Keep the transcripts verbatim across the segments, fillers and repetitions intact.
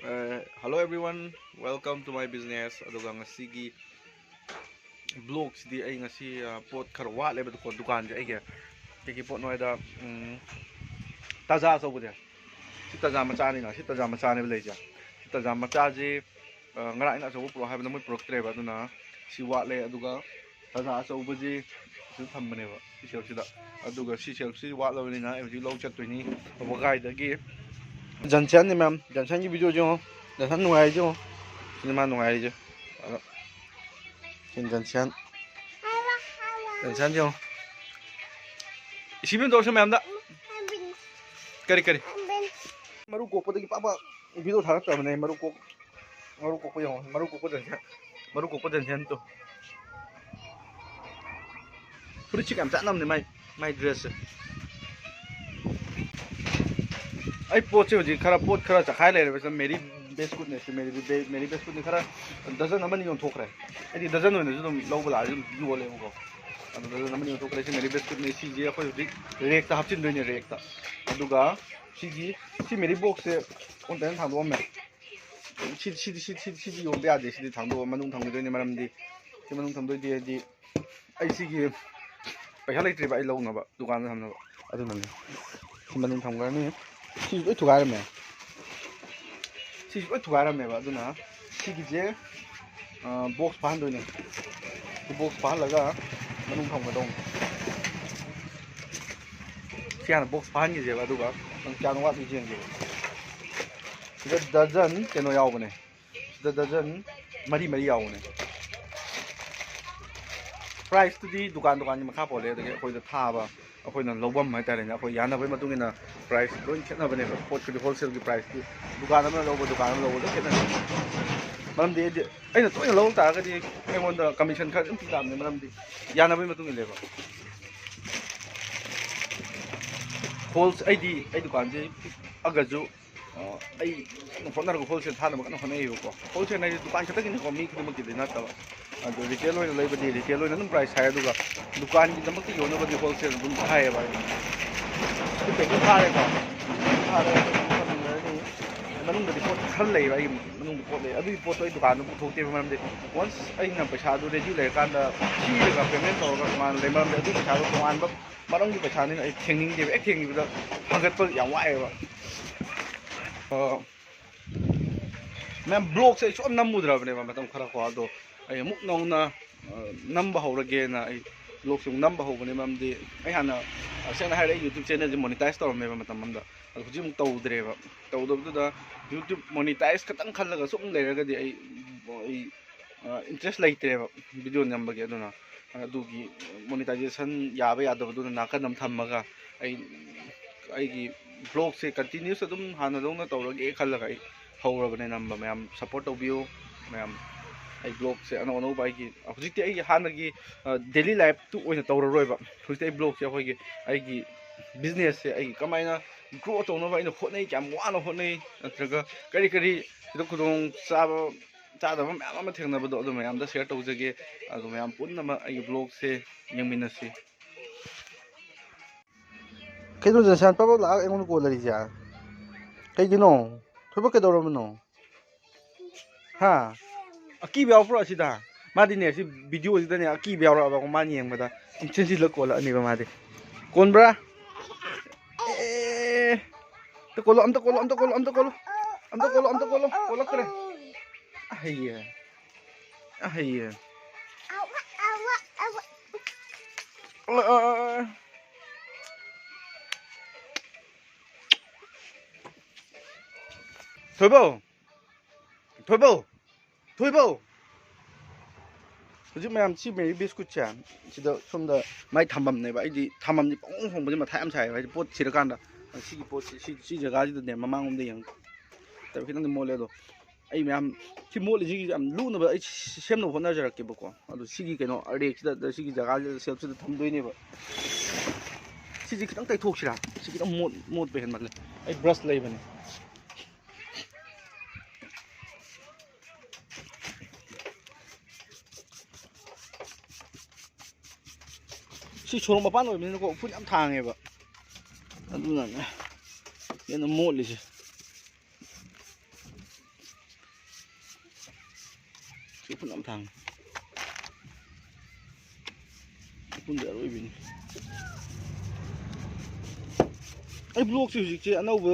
Hello everyone, welcome to my business. ꯑꯗꯨꯒ ꯉꯁꯤꯒꯤ vlogꯁꯤꯗꯤ ꯑꯩ ꯉꯁꯤ ꯑ, ꯄꯣꯠ ꯈꯔ ꯋꯥꯠꯂꯦꯕ ꯗꯨꯀꯥꯟ ꯗꯨꯀꯥꯟꯁꯦ ꯑꯩꯒꯤ꯫ ꯀꯩꯀꯩ ꯄꯣꯠꯅꯣ ꯍꯥꯏꯗ, ꯎꯝ, ꯇꯥꯖꯥ ꯑꯆꯧꯕꯁꯦ꯫ ꯁꯤ ꯇꯥꯖꯥ ꯃꯆꯥꯅꯤꯅ ꯁꯤ ꯇꯥꯖꯥ ꯃꯆꯥꯅꯦꯕ ꯂꯩꯁꯦ꯫ ꯁꯤ ꯇꯥꯖꯥ ꯃꯆꯥꯁꯦ ꯑ, ꯉꯔꯥꯡ ꯑꯩꯅ ꯑꯆꯧꯕ ꯄꯨꯔꯛꯑꯣ ꯍꯥꯏꯕꯗ ꯃꯣꯏ ꯄꯨꯔꯛꯇ꯭ꯔꯦꯕ꯫ ꯑꯗꯨꯅ ꯁꯤ ꯋꯥꯠꯂꯦ꯫ ꯑꯗꯨꯒ ꯇꯥꯖꯥ ꯑꯆꯧꯕꯁꯤ ꯁꯤꯗ ꯊꯝꯕꯅꯦꯕ, ꯁꯤ shelfꯁꯤꯗ꯫ ꯑꯗꯨꯒ ꯁꯤ shelfꯁꯤ ꯋꯥꯠꯂꯕꯅꯤꯅ ꯑꯩ ꯍꯧꯖꯤꯛ ꯂꯧ ꯆꯠꯇꯣꯏꯅꯤ ꯋꯥꯒꯥꯏꯗꯒꯤ꯫ ꯖꯟꯁꯟꯅꯤ ꯃꯌꯥꯝ, ꯖꯟꯁꯟꯒꯤ videoꯁꯤ ꯌꯦꯡꯉꯣ꯫ ꯖꯟꯁꯟ ꯅꯨꯡꯉꯥꯏꯔꯤꯁꯦ ꯌꯦꯡꯉꯣ꯫ ꯁꯤꯅꯦ ꯃꯥ ꯅꯨꯡꯉꯥꯏꯔꯤꯁꯦ꯫ ꯑꯗꯣ ꯁꯤꯅ ꯖꯟꯁꯟ꯫ ꯖꯟꯁꯟꯁꯦ ꯌꯦꯡꯉꯣ꯫ ꯏꯁꯤꯕꯤꯅ ꯇꯧꯔꯁꯤ ꯃꯌꯥꯝꯗ꯫ ꯀꯔꯤ, ꯀꯔꯤ? ꯃꯔꯨ ꯀꯣꯛꯄꯗꯒꯤ ꯄꯥꯛ ꯄꯥꯛ video ꯊꯥꯒꯠꯇ꯭ꯔꯕꯅꯦ꯫ ꯃꯔꯨ ꯀꯣꯛ ꯃꯔꯨ ꯀꯣꯛꯄ ꯌꯦꯡꯉꯣ, ꯃꯔꯨ ꯀꯣꯛꯄ ꯖꯟꯁꯟ, ꯃꯔꯨ ꯀꯣꯛꯄ ꯖꯟꯁꯟ ꯇꯨ꯫ ꯐꯨꯔꯤꯠꯁꯤ ꯌꯥꯝ ꯆꯥꯟꯅꯕꯅꯦ ꯃꯥꯏ, ꯃꯥꯏ dressꯁꯦ꯫ ꯑꯩ ꯄꯣꯠꯁꯦ ꯍꯧꯖꯤꯛ ꯈꯔ, ꯄꯣꯠ ꯈꯔ ꯆꯈꯥꯏ ꯂꯩꯔꯦꯕ꯫ ꯁꯤꯗ ꯃꯦꯔꯤ ꯕꯤꯁꯀꯨꯠꯅꯦ, ꯁꯤ ꯃꯦꯔꯤ ꯕꯦ-, ꯃꯦꯔꯤ ꯕꯤꯁꯀꯨꯠꯅꯦ꯫ ꯈꯔ dozen ꯑꯃꯅꯤ ꯌꯣꯟꯊꯣꯛꯈ꯭ꯔꯦ꯫ ꯑꯩꯗꯤ dozen ꯑꯣꯏꯅꯁꯨ ꯑꯗꯨꯝ ꯂꯧꯕ ꯂꯥꯛꯑꯁꯨ ꯑꯗꯨꯝ ꯌꯣꯜꯂꯦꯕꯀꯣ꯫ ꯑꯗꯣ dozen ꯑꯃꯅꯤ ꯌꯣꯟꯊꯣꯛꯈ꯭ꯔꯦ꯫ ꯁꯤ ꯃꯦꯔꯤ ꯕꯤꯁꯀꯨꯠꯅꯦ꯫ ꯁꯤꯁꯦ ꯑꯩꯈꯣꯏ ꯍꯧꯖꯤꯛ rackꯇ ꯍꯥꯞꯆꯤꯟꯗꯣꯏꯅꯦ, rackꯇ꯫ ꯑꯗꯨꯒ ꯁꯤꯒꯤ, ꯁꯤ ꯃꯦꯔꯤ boxꯁꯦ ꯑꯣꯟꯇꯅ ꯊꯥꯡꯗꯣꯛꯑꯝꯃꯦ꯫ ꯁꯤ, ꯁꯤꯗꯤ, ꯁꯤ, ꯁꯤ, ꯁꯤꯗꯤ ꯌꯣꯟꯕ ꯌꯥꯗꯦ꯫ ꯁꯤꯗꯤ ꯊꯥꯡꯗꯣꯛꯑ ꯃꯅꯨꯡ ꯊꯝꯈꯤꯗꯣꯏꯅꯦ꯫ ꯃꯔꯝꯗꯤ ꯁꯤ ꯃꯅꯨꯡ ꯊꯝꯗꯣꯏꯗꯤ ꯍꯥꯏꯗꯤ ꯑꯩ ꯁꯤꯒꯤ ꯄꯩꯁꯥ ꯂꯩꯇ꯭ꯔꯤꯕ ꯑꯩ ꯂꯧꯅꯕ, ꯗꯨꯀꯥꯟꯗ ꯊꯝꯅꯕ꯫ ꯑꯗꯨꯅꯅꯦ꯫ ꯁꯤ ꯃꯅꯨꯡ ꯊꯝꯈ꯭ꯔꯅꯤ꯫ ꯁꯤꯁꯨ ꯂꯣꯏ ꯊꯨꯒꯥꯏꯔꯝꯃꯦ꯫ ꯁꯤꯁꯨ ꯂꯣꯏ ꯊꯨꯒꯥꯏꯔꯝꯃꯦꯕ꯫ ꯑꯗꯨꯅ ꯁꯤꯒꯤꯁꯦ, ꯑ, box ꯐꯥꯍꯟꯗꯣꯏꯅꯦ꯫ ꯁꯤ box ꯐꯥꯍꯜꯂꯒ ꯃꯅꯨꯡ ꯊꯝꯒꯗꯧꯅꯤ꯫ ꯁꯤ ꯍꯥꯟꯅ box ꯐꯥꯍꯟꯈꯤꯁꯦꯕ, ꯑꯗꯨꯒ ꯅꯪ ꯀꯌꯥꯅꯣ ꯋꯥꯠꯂꯤ ꯌꯦꯡꯒꯦꯕ꯫ ꯁꯤꯗ dozen ꯀꯩꯅꯣ ꯌꯥꯎꯕꯅꯦ꯫ ꯁꯤꯗ dozen ꯃꯔꯤ ꯃꯔꯤ ꯌꯥꯎꯕꯅꯦ꯫ Priceꯇꯨꯗꯤ ꯗꯨꯀꯥꯟ ꯗꯨꯀꯥꯟꯒꯤ ꯃꯈꯥ ꯄꯣꯜꯂꯦ꯫ ꯑꯗꯒꯤ ꯑꯩꯈꯣꯏꯗ ꯊꯥꯕ, ꯑꯩꯈꯣꯏꯅ ꯂꯧꯐꯝ ꯍꯥꯏꯇꯥꯔꯦꯅꯦ, ꯑꯩꯈꯣꯏ ꯌꯥꯅꯕꯒꯤ ꯃꯇꯨꯡ ꯏꯟꯅ price ꯂꯣꯏ ꯈꯦꯠꯅꯕꯅꯦꯕ꯫ ꯄꯣꯠꯀꯤꯗꯤ wholesaleꯒꯤ priceꯇꯤ ꯗꯨꯀꯥꯟ ꯑꯃꯅ ꯂꯧꯕ, ꯗꯨꯀꯥꯟ ꯑꯃꯅ ꯂꯧꯕ ꯂꯣꯏ ꯈꯦꯠꯅꯩ꯫ ꯃꯔꯝꯗꯤ ꯑꯩꯗꯤ, ꯑꯩꯅ ꯇꯣꯏꯅ ꯂꯧꯔꯛ ꯇꯥꯔꯒꯗꯤ ꯑꯩꯉꯣꯟꯗ commission ꯈꯔ ꯑꯗꯨꯝ ꯄꯤ ꯇꯥꯕꯅꯦ꯫ ꯃꯔꯝꯗꯤ ꯌꯥꯅꯕꯒꯤ ꯃꯇꯨꯡ ꯏꯜꯂꯦꯕ꯫ Wholes-, ꯑꯩꯗꯤ ꯑꯩ ꯗꯨꯀꯥꯟꯁꯦ ꯄꯤꯛꯑꯒꯁꯨ ꯑ, ꯑꯩ ꯀꯟꯅ ꯍꯣꯠꯅꯔꯒ wholesale ꯊꯥꯅꯕ ꯀꯟꯅ ꯍꯣꯠꯅꯩꯌꯦꯕꯀꯣ꯫ Wholesale ꯍꯥꯏꯁꯦ ꯗꯨꯀꯥꯟ ꯈꯛꯇꯒꯤꯅꯤꯀꯣ, ꯃꯤ ꯈꯨꯗꯤꯡꯃꯛꯀꯤꯗꯤ ꯅꯠꯇꯕ꯫ ꯑꯗꯣ retail ꯑꯣꯏꯅ ꯂꯩꯕꯗꯤ retail ꯑꯣꯏꯅ ꯑꯗꯨꯝ price ꯍꯥꯏ, ꯑꯗꯨꯒ ꯗꯨꯀꯥꯟꯒꯤꯗꯃꯛꯇ ꯌꯣꯟꯅꯕꯗꯤ wholesale ꯑꯗꯨꯝ ꯊꯥꯏꯌꯦꯕ ꯑꯩꯅ꯫ ꯑꯗꯨ packing ꯊꯥꯔꯦꯀꯣ꯫ Packing ꯊꯥꯔꯒ ꯑꯗꯨꯝ ꯊꯝꯖꯔꯅꯤ꯫ ꯃꯅꯨꯡꯗꯗꯤ ꯄꯣꯠ ꯈꯔ ꯂꯩꯕ, ꯑꯩꯒꯤ ꯃꯅꯨꯡꯗ ꯄꯣꯠ ꯂꯩ, ꯑꯗꯨꯒꯤ ꯄꯣꯠꯇꯣ ꯑꯩ ꯗꯨꯀꯥꯟꯗ ꯄꯨꯊꯣꯛꯇꯦꯕ꯫ ꯃꯔꯝꯗꯤ ꯋꯟꯁ ꯑꯩꯅ ꯄꯩꯁꯥꯗꯨ ꯔꯦꯗꯤ ꯂꯩꯔꯀꯥꯟꯗ ꯊꯤꯔꯒ ꯄꯦꯃꯦꯟ ꯇꯧꯔꯒ ꯇꯣꯉꯥꯟꯅ ꯂꯩ꯫ ꯃꯔꯝꯗꯤ ꯑꯗꯨꯒꯤ ꯄꯩꯁꯥꯗꯣ ꯇꯣꯉꯥꯟꯕ ꯃꯔꯝꯒꯤ ꯄꯩꯁꯥꯅꯤꯅ ꯑꯩ ꯊꯦꯡꯅꯤꯡꯗꯦꯕ꯫ ꯍꯦꯛ ꯊꯦꯡꯈꯤꯕꯗ ꯍꯪꯒꯠꯄ ꯌꯥꯝ ꯋꯥꯏꯑꯦꯕ꯫ ꯑ, ꯃꯌꯥꯝ ꯕ꯭ꯂꯣꯛꯁꯦ ꯑꯩ ꯁꯨꯝ ꯅꯝꯃꯨꯗ꯭ꯔꯕꯅꯦꯕ ꯃꯇꯝ ꯈꯔ ꯀꯣ꯫ ꯑꯗꯣ ꯑꯩ ꯑꯃꯨꯛ ꯅꯧꯅ, ꯑ, ꯅꯝꯕ ꯍꯧꯔꯒꯦꯅ ꯑꯩ ꯕ꯭ꯂꯣꯛꯁꯦ ꯑꯃꯨꯛ ꯅꯝꯕ ꯍꯧꯕꯅꯦ꯫ ꯃꯔꯝꯗꯤ ꯑꯩ ꯍꯥꯟꯅ, ꯑ, ꯁꯦꯡꯅ ꯍꯥꯏꯔꯦ, ꯑꯩ ꯌꯨꯇ꯭ꯌꯨꯕ ꯆꯦꯅꯦꯜꯁꯦ ꯃꯣꯅꯤꯇꯥꯏꯁ ꯇꯧꯔꯝꯃꯦꯕ ꯃꯇꯝ ꯑꯃꯗ꯫ ꯑꯗꯣ ꯍꯧꯖꯤꯛ ꯑꯃꯨꯛ ꯇꯧꯗ꯭ꯔꯦꯕ꯫ ꯇꯧꯗꯕꯗꯨꯗ ꯌꯨꯇ꯭ꯌꯨꯕ ꯃꯣꯅꯤꯇꯥꯏꯁ ꯈꯛꯇꯪ ꯈꯜꯂꯒ ꯁꯨꯝ ꯂꯩꯔꯒꯗꯤ ꯑꯩ, ꯑꯩ, ꯑ, ꯏꯟꯇꯔꯦꯁ ꯂꯩꯇ꯭ꯔꯦꯕ ꯚꯤꯗꯤꯑꯣ ꯅꯝꯕꯒꯤ꯫ ꯑꯗꯨꯅ ꯑꯗꯨꯒꯤ ꯃꯣꯅꯤꯇꯥꯏꯖꯦꯁꯟ ꯌꯥꯕ ꯌꯥꯗꯕꯗꯨꯅ ꯅꯥꯀꯟ ꯑꯃ ꯊꯝꯃꯒ ꯑꯩ, ꯑꯩꯒꯤ ꯕ꯭ꯂꯣꯛꯁꯦ ꯀꯟꯇꯤꯅ꯭ꯌꯨꯁ ꯑꯗꯨꯝ ꯍꯥꯟꯅꯗꯧꯅ ꯇꯧꯔꯒꯦ ꯈꯜꯂꯒ ꯑꯩ ꯍꯧꯔꯕꯅꯦ ꯅꯝꯕ꯫ ꯃꯌꯥꯝ ꯁꯞꯄꯣꯔꯠ ꯇꯧꯕꯤꯌꯨ꯫ ꯃꯌꯥꯝ, ꯑꯩ ꯕ꯭ꯂꯣꯛꯁꯦ ꯑꯅꯧ ꯑꯅꯧꯕ ꯑꯩꯒꯤ, ꯍꯧꯖꯤꯛꯇꯤ ꯑꯩꯒꯤ ꯍꯥꯟꯅꯒꯤ, ꯑ, ꯗꯦꯂꯤ ꯂꯥꯏꯐꯇꯨ ꯑꯣꯏꯅ ꯇꯧꯔꯔꯣꯏꯕ꯫ ꯍꯧꯖꯤꯛꯇꯤ ꯑꯩ ꯕ꯭ꯂꯣꯛꯁꯦ ꯑꯩꯈꯣꯏꯒꯤ, ꯑꯩꯒꯤ ꯕꯤꯖꯤꯅꯦꯁꯁꯦ ꯑꯩꯒꯤ ꯀꯃꯥꯏꯅ ꯒ꯭ꯔꯣ ꯇꯧꯅꯕ ꯑꯩꯅ ꯍꯣꯠꯅꯩ, ꯀꯌꯥꯝ ꯋꯥꯅ ꯍꯣꯠꯅꯩ, ꯅꯠꯇ꯭ꯔꯒ ꯀꯔꯤ ꯀꯔꯤ ꯁꯤꯗ ꯈꯨꯗꯣꯡ ꯆꯥꯕ, ꯆꯥꯗꯕ ꯃꯌꯥꯝ ꯑꯃ ꯊꯦꯡꯅꯕꯗꯣ, ꯑꯗꯨ ꯃꯌꯥꯝꯗ ꯁꯤꯌꯔ ꯇꯧꯖꯒꯦ꯫ ꯑꯗꯨ ꯃꯌꯥꯝ ꯄꯨꯝꯅꯃꯛ ꯑꯩꯒꯤ ꯕ꯭ꯂꯣꯛꯁꯦ ꯌꯦꯡꯃꯤꯟꯅꯁꯤ꯫ ꯀꯩꯅꯣ ꯖꯟꯁꯥꯟ ꯄꯕ ꯂꯥꯛꯑꯒ ꯑꯩꯉꯣꯟꯗ ꯀꯣꯜ ꯂꯩꯔꯤꯁꯦ? ꯀꯩꯒꯤꯅꯣ? ꯊꯣꯏꯕ ꯀꯩꯗꯧꯔꯝꯃꯤꯅꯣ? ꯍꯥ? ꯑꯀꯤꯕ ꯌꯥꯎꯕ꯭ꯔꯣ ꯑꯁꯤꯗ? ꯃꯥꯗꯤꯅꯦ, ꯁꯤ ꯚꯤꯗꯤꯑꯣꯁꯤꯗꯅꯦ, ꯑꯀꯤꯕ ꯌꯥꯎꯔꯛꯑꯕꯀꯣ, ꯃꯥꯅ ꯌꯦꯡꯕꯗ꯫ ꯆꯦꯟꯁꯤꯜꯂ ꯀꯣꯜꯂꯛꯑꯅꯤꯕ ꯃꯥꯗꯤ꯫ ꯀꯣꯟꯕ꯭ꯔꯥ? ꯑꯦ, ꯑꯝꯇ ꯀꯣꯜꯂꯣ, ꯑꯝꯇ ꯀꯣꯜꯂꯣ, ꯑꯝꯇ ꯀꯣꯜꯂꯣ, ꯑꯝꯇ ꯀꯣꯜꯂꯣ꯫ ꯑꯝꯇ ꯀꯣꯜꯂꯣ, ꯑꯝꯇ ꯀꯣꯜꯂꯣ꯫ ꯀꯣꯜꯂꯛꯇ꯭ꯔꯦ꯫ ꯑꯍꯩꯌꯦ꯫ ꯑꯍꯩꯌꯦ꯫ ꯑ, ꯑ, ꯑ, ꯑ꯫ ꯊꯣꯏꯕꯧ! ꯊꯣꯏꯕꯧ! ꯊꯣꯏꯕꯧ! ꯍꯧꯖꯤꯛ ꯃꯌꯥꯝ ꯁꯤ ꯃꯦꯔꯤ ꯕꯤꯁꯀꯨꯠꯁꯦ, ꯁꯤꯗ ꯁꯣꯝꯗ ꯃꯥꯏ ꯊꯝꯐꯝꯅꯦꯕ꯫ ꯑꯩꯗꯤ ꯊꯝꯐꯝꯁꯤ ꯄꯪꯍꯣꯡ ꯍꯣꯡꯕꯁꯦ ꯃꯊꯥ ꯌꯥꯝ ꯁꯥꯏꯌꯦꯕ꯫ ꯍꯥꯏꯗꯤ ꯄꯣꯠ ꯊꯤꯔꯀꯥꯟꯗ ꯁꯤꯒꯤ ꯄꯣꯠꯁꯤ, ꯁꯤ, ꯁꯤ ꯖꯒꯥꯁꯤꯗꯅꯦ, ꯃꯃꯥꯡꯂꯣꯝꯗ ꯌꯦꯡꯉꯨ꯫ ꯇꯧ-, ꯈꯤꯇꯪꯗꯤ ꯃꯣꯠꯂꯦ ꯑꯗꯣ꯫ ꯑꯩ ꯃꯌꯥꯝ ꯁꯤ ꯃꯣꯠꯂꯤꯁꯤꯒꯤ ꯌꯥꯝ ꯂꯨꯅꯕ ꯑꯩ ꯁꯦꯝꯅꯕ ꯍꯣꯠꯅꯖꯔꯛꯀꯦꯕꯀꯣ꯫ ꯑꯗꯣ ꯁꯤꯒꯤ ꯀꯩꯅꯣ ꯔꯦꯛꯁꯤꯗ, ꯁꯤꯒꯤ ꯖꯒꯥꯁꯤꯗ, ꯁꯦꯜꯐꯁꯤꯗ ꯊꯝꯗꯣꯏꯅꯦꯕ꯫ ꯁꯤꯁꯦ ꯈꯤꯇꯪ ꯇꯩꯊꯣꯛꯁꯤꯔꯥ? ꯁꯤ ꯈꯤꯇꯪ ꯃꯣꯠ-, ꯃꯣꯠꯄ ꯍꯦꯟꯃꯜꯂꯦ꯫ ꯑꯩ ꯕ꯭ꯔꯁ ꯂꯩꯕꯅꯦ꯫ ꯁꯤ ꯁꯣꯔꯣꯛ ꯃꯄꯥꯟ ꯑꯣꯏꯕꯅꯤꯅꯀꯣ, ꯎꯐꯨꯟ ꯌꯥꯝ ꯊꯥꯡꯉꯦꯕ꯫ ꯑꯗꯨꯅꯅꯦ ꯍꯦꯟꯅ ꯃꯣꯠꯂꯤꯁꯦ꯫ ꯎꯐꯨꯟ ꯌꯥꯝ ꯊꯥꯡꯉꯤ꯫ ꯎꯐꯨꯟꯗꯤ ꯑꯔꯣꯏꯕꯤꯅꯤ꯫ ꯑꯩ ꯕ꯭ꯂꯣꯛꯁꯦ ꯍꯧꯖꯤꯛꯁꯦ ꯑꯅꯧꯕ,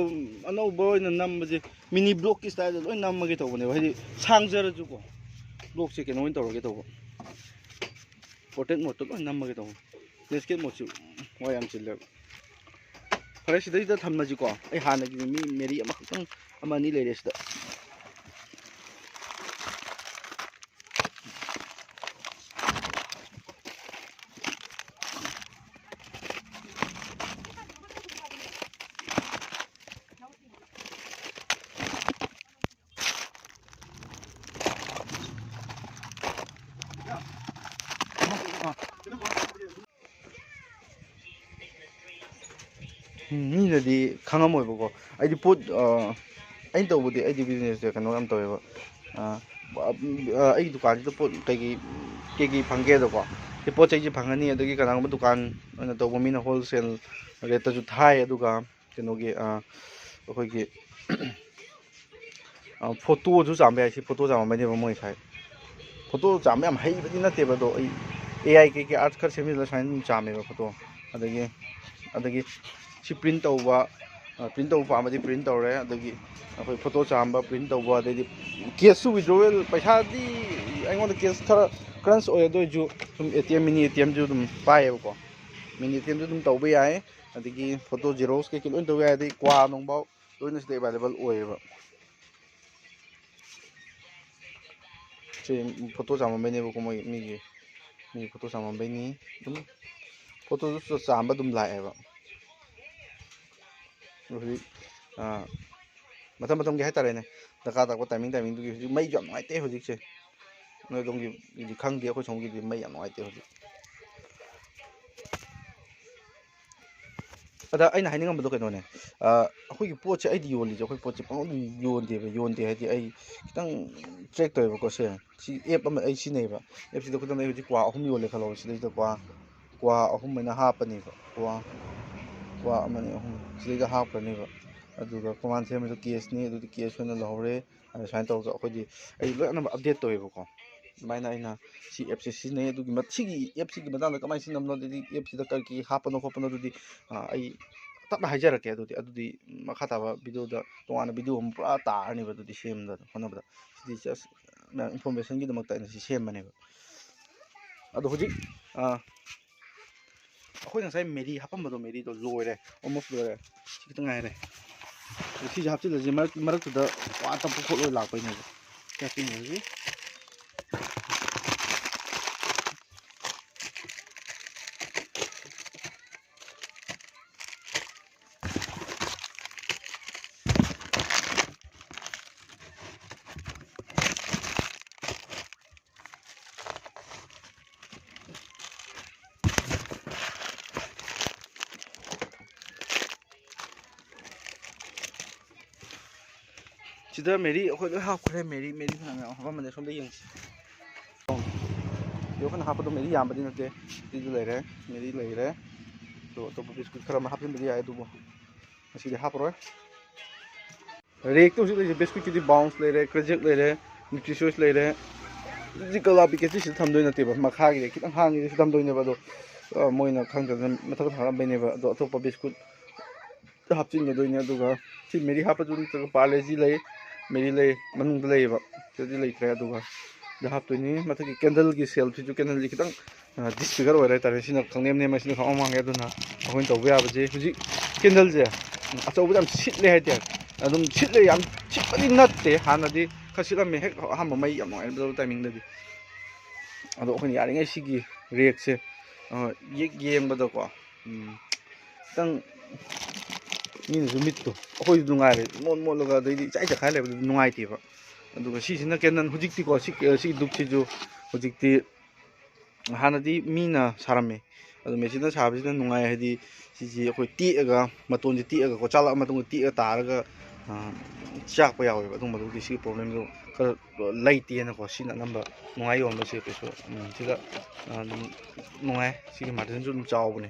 ꯑꯅꯧꯕ ꯑꯣꯏꯅ ꯅꯝꯕꯁꯦ ꯃꯤꯅꯤ ꯕ꯭ꯂꯣꯛꯀꯤ ꯁ꯭ꯇꯥꯏꯜꯗ ꯂꯣꯏ ꯅꯝꯃꯒꯦ ꯇꯧꯕꯅꯦꯕ, ꯍꯥꯏꯗꯤ ꯁꯥꯡꯖꯔꯁꯨꯀꯣ꯫ ꯕ꯭ꯂꯣꯛꯁꯦ ꯀꯩꯅꯣ ꯑꯣꯏꯅ ꯇꯧꯔꯒꯦ ꯇꯧꯕ, ꯄꯣꯔꯇ꯭ꯔꯦꯠ ꯃꯣꯗꯇ ꯂꯣꯏ ꯅꯝꯃꯒꯦ ꯇꯧꯕ꯫ ꯂꯦꯟꯁꯀꯦꯞ ꯃꯣꯗꯁꯤ ꯋꯥ ꯌꯥꯝ ꯆꯤꯜꯂꯦꯕ꯫ ꯐꯔꯦ, ꯁꯤꯗꯩꯗ ꯊꯝꯃꯁꯤꯀꯣ꯫ ꯑꯩ ꯍꯥꯟꯅꯒꯤ ꯃꯤ ꯃꯦꯔꯤ ꯑꯃꯈꯛꯇꯪ, ꯑꯃ ꯑꯅꯤ ꯂꯩꯔꯦ ꯁꯤꯗ꯫ ꯎꯝ, ꯃꯤꯅꯗꯤ ꯈꯪꯉꯝꯃꯣꯏꯕꯀꯣ꯫ ꯑꯩꯗꯤ ꯄꯣꯠ, ꯑ, ꯑꯩꯅ ꯇꯧꯕꯗꯤ, ꯑꯩꯗꯤ ꯕꯤꯖꯤꯅꯦꯁꯁꯦ ꯀꯩꯅꯣ ꯌꯥꯝ ꯇꯧꯋꯦꯕ꯫ ꯑ, ꯑ, ꯑꯩꯒꯤ ꯗꯨꯀꯥꯟꯁꯤꯗ ꯄꯣꯠ ꯀꯩꯀꯩ, ꯀꯩꯀꯩ ꯐꯪꯒꯦꯗꯀꯣ, ꯁꯤ ꯄꯣꯠ ꯆꯩꯁꯦ ꯐꯪꯉꯅꯤ꯫ ꯑꯗꯒꯤ ꯀꯅꯥꯒꯨꯝꯕ ꯗꯨꯀꯥꯟ ꯑꯣꯏꯅ ꯇꯧꯕ ꯃꯤꯅ ꯍꯣꯜꯁꯦꯜ ꯔꯦꯠꯇꯁꯨ ꯊꯥꯏ꯫ ꯑꯗꯨꯒ ꯀꯩꯅꯣꯒꯤ, ꯑ, ꯑꯩꯈꯣꯏꯒꯤ, ꯑ, ꯐꯣꯇꯣꯁꯨ ꯆꯥꯝꯕ ꯌꯥꯏ꯫ ꯁꯤ ꯐꯣꯇꯣ ꯆꯥꯝꯃꯝꯕꯩꯅꯦꯕ ꯃꯣꯏ ꯉꯁꯥꯏ꯫ ꯐꯣꯇꯣ ꯆꯥꯝꯕ ꯌꯥꯝ ꯍꯩꯕꯗꯤ ꯅꯠꯇꯦꯕ, ꯑꯗꯣ ꯑꯩ ꯑꯦ ꯑꯥꯏ ꯀꯩꯀꯩ ꯑꯥꯔꯠ ꯈꯔ ꯁꯦꯝꯖꯤꯜꯂꯒ ꯁꯨꯃꯥꯏꯅ ꯑꯗꯨꯝ ꯆꯥꯝꯃꯦꯕ ꯐꯣꯇꯣ꯫ ꯑꯗꯒꯤ, ꯑꯗꯒꯤ ꯁꯤ ꯄ꯭ꯔꯤꯟ ꯇꯧꯕ, ꯑ, ꯄ꯭ꯔꯤꯟ ꯇꯧꯕ ꯄꯥꯝꯃꯗꯤ ꯄ꯭ꯔꯤꯟ ꯇꯧꯔꯦ꯫ ꯑꯗꯒꯤ ꯑꯩꯈꯣꯏ ꯐꯣꯇꯣ ꯆꯥꯝꯕ, ꯄ꯭ꯔꯤꯟ ꯇꯧꯕ, ꯑꯗꯩꯗꯤ ꯀꯦꯁꯁꯨ ꯋꯤꯗ꯭ꯔꯣꯋꯦꯜ, ꯄꯩꯁꯥꯗꯤ ꯑꯩꯉꯣꯟꯗ ꯀꯦꯁ ꯈꯔ ꯀ꯭ꯔꯟꯁ ꯑꯣꯏ, ꯑꯗꯨ ꯑꯣꯏꯔꯁꯨ ꯁꯨꯝ A T M, mini A T ꯑꯦꯝꯁꯨ ꯑꯗꯨꯝ ꯄꯥꯏꯌꯦꯕꯀꯣ꯫ ꯃꯤꯅꯤ ꯑꯦ ꯇꯤ ꯑꯦꯝꯁꯨ ꯑꯗꯨꯝ ꯇꯧꯕ ꯌꯥꯏ꯫ ꯑꯗꯒꯤ ꯐꯣꯇꯣ ꯖꯦꯔꯣꯛꯁ ꯀꯩꯀꯩ ꯂꯣꯏ ꯇꯧꯕ ꯌꯥꯏ꯫ ꯑꯗꯩ ꯀ꯭ꯋꯥ ꯅꯨꯡꯐꯥꯎ ꯂꯣꯏꯅ ꯁꯤꯗ ꯑꯦꯕꯥꯏꯂꯦꯕꯜ ꯑꯣꯏꯌꯦꯕ꯫ ꯁꯤ ꯐꯣꯇꯣ ꯆꯥꯝꯃꯝꯕꯩꯅꯦꯕꯀꯣ, ꯃꯣꯏ ꯃꯤꯒꯤ, ꯃꯤꯒꯤ ꯐꯣꯇꯣ ꯆꯥꯝꯃꯝꯕꯩꯅꯤ꯫ ꯑꯗꯨꯝ ꯐꯣꯇꯣꯁꯨ ꯆꯥꯝꯕ ꯑꯗꯨꯝ ꯂꯥꯛꯑꯦꯕ꯫ ꯍꯧꯖꯤꯛ, ꯑꯥ, ꯃꯇꯝ ꯃꯇꯝꯒꯤ ꯍꯥꯏꯇꯥꯔꯦꯅꯦ, ꯗꯔꯀꯥꯔ ꯇꯥꯔꯛꯄ ꯇꯥꯏꯃꯤꯡ ꯇꯥꯏꯃꯤꯡꯗꯨꯒꯤ꯫ ꯍꯧꯖꯤꯛ ꯃꯩꯁꯨ ꯌꯥꯝ ꯅꯨꯡꯉꯥꯏꯇꯦ ꯍꯧꯖꯤꯛꯁꯦ꯫ ꯅꯣꯏ ꯑꯗꯣꯝꯒꯤꯗꯤ ꯈꯪꯗꯦ, ꯑꯩꯈꯣꯏ ꯁꯣꯝꯒꯤꯗꯤ ꯃꯩ ꯌꯥꯝ ꯅꯨꯡꯉꯥꯏꯇꯦ ꯍꯧꯖꯤꯛ꯫ ꯑꯗ ꯑꯩꯅ ꯍꯥꯏꯅꯤꯡꯉꯝꯕꯗꯣ ꯀꯩꯅꯣꯅꯦ, ꯑ, ꯑꯩꯈꯣꯏꯒꯤ ꯄꯣꯠꯁꯦ ꯑꯩꯗꯤ ꯌꯣꯜꯂꯤꯁꯦ, ꯑꯩꯈꯣꯏ ꯄꯣꯠꯁꯦ ꯄꯪꯌꯣꯟꯗ ꯌꯣꯟꯗꯦꯕ꯫ ꯌꯣꯟꯗꯦ ꯍꯥꯏꯗꯤ ꯑꯩ ꯈꯤꯇꯪ ꯇ꯭ꯔꯦꯛ ꯇꯧꯋꯦꯕꯀꯣ꯫ ꯁꯦ, ꯁꯤ ꯑꯦꯞ ꯑꯃ ꯑꯩ ꯁꯤꯖꯤꯟꯅꯩꯌꯦꯕ꯫ ꯑꯦꯞꯁꯤꯗ ꯈꯨꯗꯝꯗ ꯑꯩ ꯍꯧꯖꯤꯛ ꯀ꯭ꯋꯥ ꯑꯍꯨꯝ ꯌꯣꯜꯂꯦ ꯈꯜꯂꯣ꯫ ꯁꯤꯗꯩꯁꯤꯗ ꯀ꯭ꯋꯥ, ꯀ꯭ꯋꯥ ꯑꯍꯨꯝ ꯍꯥꯏꯅ ꯍꯥꯞꯄꯅꯦꯕ꯫ ꯀ꯭ꯋꯥ, ꯀ꯭ꯋꯥ ꯑꯃꯅꯤ ꯑꯍꯨꯝ ꯁꯤꯗꯩꯗ ꯍꯥꯞꯈ꯭ꯔꯅꯦꯕ꯫ ꯑꯗꯨꯒ ꯀꯣꯃꯥꯟ ꯁꯦꯝꯕꯁꯨ ꯀꯦꯁꯅꯤ, ꯑꯗꯨꯗꯤ ꯀꯦꯁ ꯑꯣꯏꯅ ꯂꯧꯍꯧꯔꯦ꯫ ꯑꯗꯨ ꯁꯨꯃꯥꯏꯅ ꯇꯧꯔꯒ ꯑꯩꯈꯣꯏꯗꯤ, ꯑꯩ ꯂꯣꯏ ꯑꯅꯝꯕ ꯑꯞꯗꯦꯠ ꯇꯧꯋꯦꯕꯀꯣ꯫ ꯑꯗꯨꯃꯥꯏꯅ ꯑꯩꯅ ꯁꯤ ꯑꯦꯞꯁꯦ ꯁꯤꯖꯤꯟꯅꯩ꯫ ꯑꯗꯨꯒꯤ ꯃ-, ꯁꯤꯒꯤ ꯑꯦꯞꯁꯤꯒꯤ ꯃꯇꯥꯡꯗ ꯀꯃꯥꯏꯅ ꯁꯤꯖꯤꯟꯅꯕꯅꯣ, ꯑꯗꯨꯗꯤ ꯑꯦꯞꯁꯤꯗ ꯀꯔꯤ ꯀꯔꯤ ꯍꯥꯞꯄꯅꯣ ꯈꯣꯠꯄꯅꯣ, ꯑꯗꯨꯗꯤ, ꯑ, ꯑꯩ ꯇꯞꯅ ꯍꯥꯏꯖꯔꯛꯀꯦ꯫ ꯑꯗꯨꯗꯤ, ꯑꯗꯨꯗꯤ ꯃꯈꯥ ꯇꯥꯕ ꯚꯤꯗꯤꯑꯣꯗ ꯇꯣꯉꯥꯟꯅ ꯚꯤꯗꯤꯑꯣ ꯑꯃ ꯄꯨꯔꯥ ꯇꯥꯔꯅꯦꯕ ꯑꯗꯨꯗꯤ ꯁꯦꯝꯕꯗ ꯍꯣꯠꯅꯕꯗ꯫ ꯁꯤꯗꯤ just ꯃꯌꯥꯝ ꯏꯟꯐꯣꯔꯃꯦꯁꯟꯒꯤꯗꯃꯛꯇ ꯑꯩꯅ ꯁꯤ ꯁꯦꯝꯕꯅꯦꯕ꯫ ꯑꯗꯣ ꯍꯧꯖꯤꯛ, ꯑ, ꯑꯩꯈꯣꯏꯅ ꯉꯁꯥꯏ ꯃꯦꯔꯤ ꯍꯥꯞꯄꯝꯕꯗꯣ, ꯃꯦꯔꯤꯗꯣ ꯂꯣꯏꯔꯦ, almost ꯂꯣꯏꯔꯦ꯫ ꯁꯤ ꯈꯤꯇꯪ ꯉꯥꯏꯔꯦ꯫ ꯑꯗꯣ ꯁꯤꯁꯦ ꯍꯥꯞꯆꯤꯜꯂꯁꯤ, ꯃꯔꯛ-, ꯃꯔꯛꯇꯨꯗ ꯋꯥ ꯇꯞꯄ ꯈꯣꯠꯂꯣꯏ ꯂꯥꯛꯄꯩꯅꯦꯕ꯫ ꯁꯤ ꯍꯥꯞꯆꯤꯟꯈ꯭ꯔꯁꯤ꯫ ꯁꯤꯗ ꯃꯦꯔꯤ ꯑꯩꯈꯣꯏ ꯂꯣꯏ ꯍꯥꯞꯈ꯭ꯔꯦ꯫ ꯃꯦꯔꯤ, ꯃꯦꯔꯤ ꯐꯅꯌꯥꯝ ꯌꯥꯝ ꯍꯥꯞꯄꯝꯕꯅꯦ꯫ ꯁꯣꯝꯗ ꯌꯦꯡꯁꯤ꯫ ꯁꯤꯗ ꯑꯩꯈꯣꯏꯅ ꯍꯥꯞꯄꯗꯣ ꯃꯦꯔꯤ ꯌꯥꯝꯕꯗꯤ ꯅꯠꯇꯦ꯫ ꯁꯤꯁꯨ ꯂꯩꯔꯦ, ꯃꯦꯔꯤ ꯂꯩꯔꯦ꯫ ꯑꯗꯣ ꯑꯇꯣꯞꯄ ꯕꯤꯁꯀꯨꯠ ꯈꯔ ꯑꯃ ꯍꯥꯞꯆꯤꯟꯕꯗꯤ ꯌꯥꯏ, ꯑꯗꯨꯕꯨ ꯉꯁꯤꯗꯤ ꯍꯥꯞꯄꯔꯣꯏ꯫ ꯔꯦꯛꯇ ꯍꯧꯖꯤꯛ ꯂꯩꯔꯤꯁꯦ ꯕꯤꯁꯀꯨꯠꯀꯤꯗꯤ ꯕꯥꯎꯟꯁ ꯂꯩꯔꯦ, ꯀ꯭ꯔꯦꯖꯦꯛ ꯂꯩꯔꯦ, ꯅ꯭ꯌꯨꯇ꯭ꯔꯤꯆꯣꯏꯁ ꯂꯩꯔꯦ꯫ ꯍꯧꯖꯤꯛ ꯀꯂꯥ ꯄꯤꯀꯦꯠꯁꯤ ꯁꯤꯗ ꯊꯝꯗꯣꯏ ꯅꯠꯇꯦꯕ, ꯃꯈꯥꯒꯤꯗ ꯈꯤꯇꯪ ꯍꯥꯡꯉꯤꯁꯦ ꯁꯤꯗ ꯊꯝꯗꯣꯏꯅꯦꯕ꯫ ꯑꯗꯣ, ꯑ, ꯃꯣꯏꯅ ꯈꯪꯗꯗꯅ ꯃꯊꯛꯇ ꯊꯥꯔꯛꯑꯝꯕꯩꯅꯦꯕ꯫ ꯑꯗꯣ ꯑꯇꯣꯞꯄ ꯕꯤꯁꯀꯨꯠ ꯍꯥꯞꯆꯤꯟꯒꯗꯣꯏꯅꯦ꯫ ꯑꯗꯨꯒ ꯁꯤ ꯃꯦꯔꯤ ꯍꯥꯞꯄꯁꯨ ꯅꯠꯇ꯭ꯔꯒ ꯄꯥꯔꯂꯦꯖꯤ ꯂꯩ, ꯃꯦꯔꯤ ꯂꯩ, ꯃꯅꯨꯡꯗ ꯂꯩꯌꯦꯕ, ꯁꯤꯗꯗꯤ ꯂꯩꯇ꯭ꯔꯦ꯫ ꯑꯗꯨꯒ ꯁꯤꯗ ꯍꯥꯞꯇꯣꯏꯅꯤ꯫ ꯃꯊꯛꯀꯤ ꯀꯦꯟꯗꯜꯒꯤ ꯁꯦꯜꯐꯁꯤꯁꯨ, ꯀꯦꯟꯗꯜꯁꯤ ꯈꯤꯇꯪ, ꯑ, ꯗꯤꯁꯐꯤꯒꯔ ꯑꯣꯏꯔꯦ ꯍꯥꯏꯇꯥꯔꯦ꯫ ꯁꯤꯅ ꯈꯪꯅꯦꯝ ꯅꯦꯝꯃꯦ, ꯁꯤꯅ ꯈꯪꯋꯥꯡ ꯋꯥꯡꯉꯦ꯫ ꯑꯗꯨꯅ ꯑꯩꯈꯣꯏꯅ ꯇꯧꯕ ꯌꯥꯕꯁꯦ, ꯍꯧꯖꯤꯛ ꯀꯦꯟꯗꯜꯁꯦ, ꯎꯝ, ꯑꯆꯧꯕꯗ ꯌꯥꯝ ꯁꯤꯠꯂꯦ ꯍꯥꯏꯇꯥꯔꯦ꯫ ꯑꯗꯨꯝ ꯁꯤꯠꯂꯦ, ꯌꯥꯝ ꯁꯤꯠꯄꯗꯤ ꯅꯠꯇꯦ꯫ ꯍꯥꯟꯅꯗꯤ ꯈꯔ ꯁꯤꯠꯂꯝꯃꯦ, ꯍꯦꯛ ꯑꯍꯥꯟꯕ ꯃꯩ ꯌꯥꯝ ꯅꯨꯡꯉꯥꯏꯅꯗꯕ ꯇꯥꯏꯃꯤꯡꯗꯗꯤ꯫ ꯑꯗꯣ ꯑꯩꯈꯣꯏꯅ ꯌꯥꯔꯤꯉꯩ ꯁꯤꯒꯤ ꯔꯦꯛꯁꯦ, ꯑ, ꯌꯦꯛ ꯌꯦꯡꯕꯗꯀꯣ, ꯎꯝ, ꯈꯤꯇꯪ ꯃꯤꯅꯁꯨ ꯃꯤꯠꯇꯣ, ꯑꯩꯈꯣꯏꯁꯨ ꯅꯨꯡꯉꯥꯏꯔꯦ, ꯃꯣꯠ ꯃꯣꯠꯂꯒ ꯑꯗꯩꯗꯤ ꯏꯆꯥꯏ ꯆꯈꯥꯏ ꯂꯩꯕꯗꯨ ꯅꯨꯡꯉꯥꯏꯇꯦꯕ꯫ ꯑꯗꯨꯒ ꯁꯤꯁꯤꯅ ꯀꯦꯟꯗꯜ ꯍꯧꯖꯤꯛꯇꯤꯀꯣ, ꯁꯤ, ꯁꯤꯒꯤ ꯗꯨꯛꯁꯤꯁꯨ ꯍꯧꯖꯤꯛꯇꯤ, ꯍꯥꯟꯅꯗꯤ ꯃꯤꯅ ꯁꯥꯔꯝꯃꯦ, ꯑꯗꯣ ꯃꯦꯆꯤꯟꯅ ꯁꯥꯕꯁꯤꯅ ꯅꯨꯡꯉꯥꯏ, ꯍꯥꯏꯗꯤ ꯁꯤꯁꯤ ꯑꯩꯈꯣꯏ ꯇꯦꯛꯑꯒ, ꯃꯇꯣꯟꯁꯦ ꯇꯦꯛꯑꯒꯀꯣ, ꯆꯥꯛꯂꯛꯑ ꯃꯇꯨꯡꯗ ꯇꯦꯛꯑ ꯇꯥꯔꯒ, ꯑ, ꯆꯥꯛꯄ ꯌꯥꯎꯋꯦꯕ꯫ ꯑꯗꯨꯝꯕꯗꯨꯗꯤ ꯁꯤꯒꯤ ꯄ꯭ꯔꯣꯕ꯭ꯂꯦꯝꯗꯣ ꯈꯔ ꯂꯩꯇꯦꯅꯀꯣ꯫ ꯁꯤꯅ ꯑꯅꯝꯕ ꯅꯨꯡꯉꯥꯏ ꯌꯣꯟꯕꯁꯦ ꯀꯩꯁꯨ꯫ ꯎꯝ, ꯁꯤꯗ, ꯑ, ꯑꯗꯨꯝ ꯅꯨꯡꯉꯥꯏ꯫ ꯁꯤꯒꯤ ꯃꯥꯔꯖꯤꯟꯁꯨ ꯑꯗꯨꯝ ꯆꯥꯎꯕꯅꯦ꯫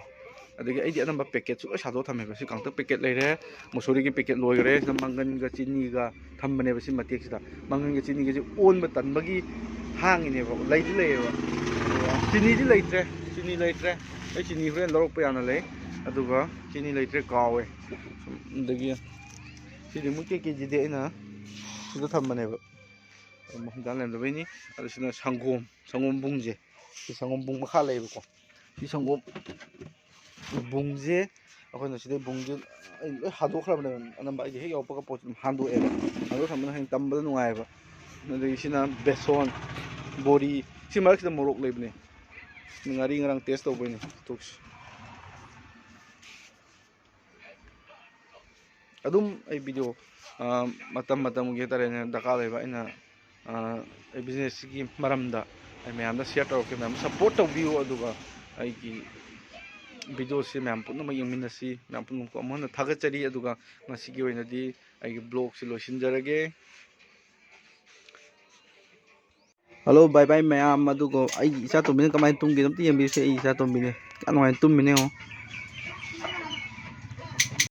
ꯑꯗꯒꯤ ꯑꯩꯗꯤ ꯑꯅꯝꯕ ꯄꯦꯀꯦꯠꯁꯨ ꯂꯣꯏ ꯁꯥꯗꯣꯛꯑ ꯊꯝꯃꯦꯕ꯫ ꯁꯤ ꯀꯥꯡꯇꯛ ꯄꯦꯀꯦꯠ ꯂꯩꯔꯦ, ꯃꯁꯨꯔꯤꯒꯤ ꯄꯦꯀꯦꯠ ꯂꯣꯏꯈ꯭ꯔꯦ, ꯁꯤꯗ ꯃꯪꯒꯟꯒ ꯆꯤꯅꯤꯒ ꯊꯝꯕꯅꯦꯕ꯫ ꯁꯤ ꯃꯇꯦꯛꯁꯤꯗ ꯃꯪꯒꯟꯒ ꯆꯤꯅꯤꯒꯁꯦ ꯑꯣꯟꯕ ꯇꯟꯕꯒꯤ ꯍꯥꯡꯉꯤꯅꯦꯕ꯫ ꯂꯩꯗꯤ ꯂꯩꯌꯦꯕ, ꯆꯤꯅꯤꯗꯤ ꯂꯩꯇ꯭ꯔꯦ꯫ ꯆꯤꯅꯤ ꯂꯩꯇ꯭ꯔꯦ꯫ ꯑꯩ ꯆꯤꯅꯤ ꯍꯣꯔꯦꯟ ꯂꯧꯔꯛꯄ ꯌꯥꯅ ꯂꯩ, ꯑꯗꯨꯒ ꯆꯤꯅꯤ ꯂꯩꯇ꯭ꯔꯦ, ꯀꯥꯎꯋꯦ꯫ ꯁꯨꯝ, ꯑꯗꯒꯤ ꯁꯤꯗꯤ ꯃꯨꯛꯀꯤ ꯀꯦꯖꯤꯗꯤ ꯑꯩꯅ ꯁꯤꯗ ꯊꯝꯕꯅꯦꯕ, ꯑꯗꯨꯝ ꯍꯤꯟꯖꯥꯡ ꯂꯩꯔꯝꯗꯕꯩꯅꯤ꯫ ꯑꯗꯨ ꯁꯤꯅ ꯁꯪꯒꯣꯝ, ꯁꯪꯒꯣꯝ ꯕꯨꯡꯁꯦ꯫ ꯁꯤ ꯁꯪꯒꯣꯝ ꯕꯨꯡ ꯃꯈꯥ ꯂꯩꯌꯦꯕꯀꯣ꯫ ꯁꯤ ꯁꯪꯒꯣꯝ ꯕꯨꯡꯁꯦ ꯑꯩꯈꯣꯏꯅ ꯁꯤꯗꯩ ꯕꯨꯡꯁꯦ ꯑꯩ ꯂꯣꯏ ꯍꯥꯗꯣꯛꯈ꯭ꯔꯕꯅꯦꯕ꯫ ꯑꯅꯝꯕ ꯑꯩꯗꯤ ꯍꯦꯛ ꯌꯧꯔꯛꯄꯒ ꯄꯣꯠꯁꯦ ꯑꯗꯨꯝ ꯍꯥꯟꯗꯣꯛꯑꯦꯕ꯫ ꯍꯥꯟꯗꯣꯛꯈ꯭ꯔꯕꯅꯤꯅ ꯍꯌꯦꯡ ꯇꯝꯕꯗ ꯅꯨꯡꯉꯥꯏꯌꯦꯕ꯫ ꯑꯗꯒꯤ ꯁꯤꯅ ꯕꯦꯁꯣꯟ ꯕꯣꯔꯤ꯫ ꯁꯤ ꯃꯔꯛꯁꯤꯗ ꯃꯣꯔꯣꯛ ꯂꯩꯕꯅꯦ꯫ ꯉꯥꯔꯤ ꯉꯔꯥꯡ ꯇꯦꯁ ꯇꯧꯕꯩꯅꯦ ꯇꯣꯛꯁꯤ꯫ ꯑꯗꯨꯝ ꯑꯩ ꯚꯤꯗꯤꯑꯣ, ꯑ, ꯃꯇꯝ ꯃꯇꯝꯒꯤ ꯍꯥꯏꯇꯥꯔꯦꯅꯦ, ꯗꯔꯀꯥꯔ ꯂꯩꯕ ꯑꯩꯅ, ꯑ, ꯑꯩ ꯕꯤꯖꯤꯅꯦꯁꯁꯤꯒꯤ ꯃꯔꯝꯗ ꯑꯩ ꯃꯌꯥꯝꯗ ꯁꯤꯌꯔ ꯇꯧꯔꯛꯀꯦ꯫ ꯃꯌꯥꯝ ꯁꯞꯄꯣꯔꯠ ꯇꯧꯕꯤꯌꯨ, ꯑꯗꯨꯒ ꯑꯩꯒꯤ ꯚꯤꯗꯤꯑꯣꯁꯤ ꯃꯌꯥꯝ ꯄꯨꯝꯅꯃꯛ ꯌꯦꯡꯃꯤꯟꯅꯁꯤ꯫ ꯃꯌꯥꯝ ꯄꯨꯝꯅꯃꯛꯄꯨ ꯑꯃꯨꯛ ꯍꯟꯅ ꯊꯥꯒꯠꯆꯔꯤ, ꯑꯗꯨꯒ ꯉꯁꯤꯒꯤ ꯑꯣꯏꯅꯗꯤ ꯑꯩꯒꯤ ꯕ꯭ꯂꯣꯒꯁꯤ ꯂꯣꯏꯁꯤꯟꯖꯔꯒꯦ꯫ ꯍꯜꯂꯣ, ꯕꯥꯏ ꯕꯥꯏ ꯃꯌꯥꯝ꯫ ꯑꯗꯨꯒ ꯑꯩꯒꯤ ꯏꯆꯥ ꯇꯣꯝꯕꯤꯅ ꯀꯃꯥꯏꯅ ꯇꯨꯝꯒꯦꯅꯣ ꯑꯝꯇ ꯌꯦꯡꯕꯤꯔꯁꯦ꯫ ꯑꯩꯒꯤ ꯏꯆꯥ ꯇꯣꯝꯕꯤꯅꯦ, ꯀꯌꯥ ꯅꯨꯡꯉꯥꯏꯅ ꯇꯨꯝꯃꯤꯅꯦ ꯌꯦꯡꯉꯣ꯫